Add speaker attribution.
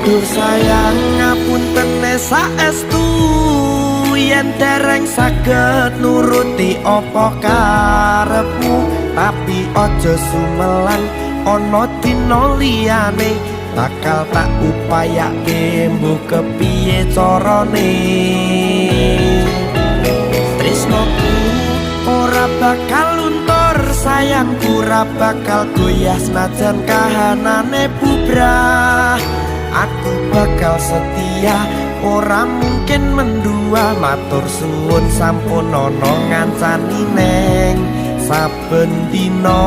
Speaker 1: Duh sayang, ngapuntene saestu yen dereng saged nuruti apa karepmu, tapi aja sumelang, ana dina liyane bakal tak upayake mbuh kepiye carane. Tresnoku ora bakal luntur, sayangku ora bakal goyah, senajan kahanane bubrah. Aku bakal setia, ora mungkin mendua. Matur suwun sampun ana ngancani neng saben dina.